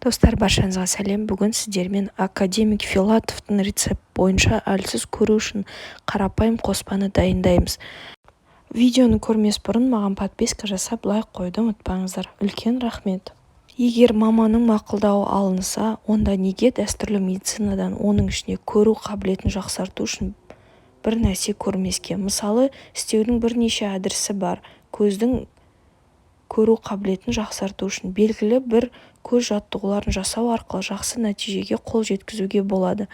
Достар, баршаңызға сәлем! Бүгін сіздермен академик Филатовтың рецепті бойынша әлсіз көру үшін қарапайым қоспаны дайындаймыз. Видеоны көрмес бұрын маған подписка жасап, лайк қоюды ұмытпаңыздар. Үлкен рахмет! Егер маманның мақұлдауы алынса, онда неге дәстүрлі медицинадан, оның ішінде көру қабілетін жақсарту үшін бір нәрсе көрмеске? Мысалы, істеудің бірнеше әдісі бар көздің көру қабілетін жақсарту үшін. Белгілі бір көз жаттығуларын жасау арқылы жақсы нәтижеге қол жеткізуге болады.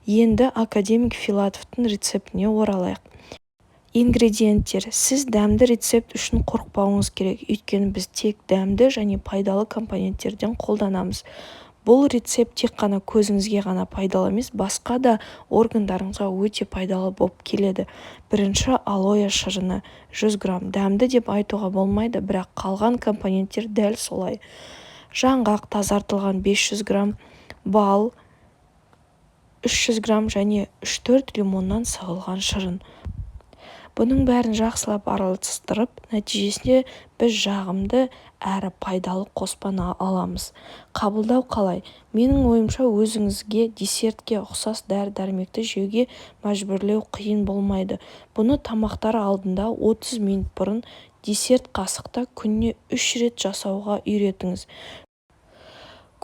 Енді академик Филатовтың рецептіне оралайық. Ингредиенттер. Сіз дәмді рецепт үшін қорықпауыңыз керек, өйткені біз тек дәмді және пайдалы компоненттерден қолданамыз. Бұл рецепт тек қана көзіңізге ғана пайдалы емес, басқа да органдарыңызға өте пайдалы болып келеді. Бірінші, алоэ шырыны 100 грамм. Дәмді деп айтуға болмайды, бірақ қалған компоненттер дәл солай. Жаңғақ, тазартылған, 500 грамм, бал 300 грамм және 3-4 лимоннан сығылған шырын. Бұның бәрін жақсылап араластырып, нәтижесінде біз жағымды әрі пайдалы қоспаны аламыз. Қабылдау қалай? Менің ойымша, өзіңізге десертке ұқсас дәрі-дәрмекті жеуге мәжбүрлеу қиын болмайды. Бұны тамақтар алдында 30 минут бұрын десерт қасықта күніне 3 рет жасауға үйретіңіз.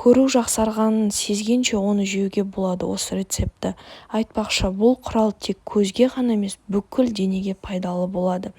Көру жақсарғанын сезгенше оны жеуге болады осы рецептті. Айтпақшы, бұл құрал тек көзге ғана емес, бүкіл денеге пайдалы болады.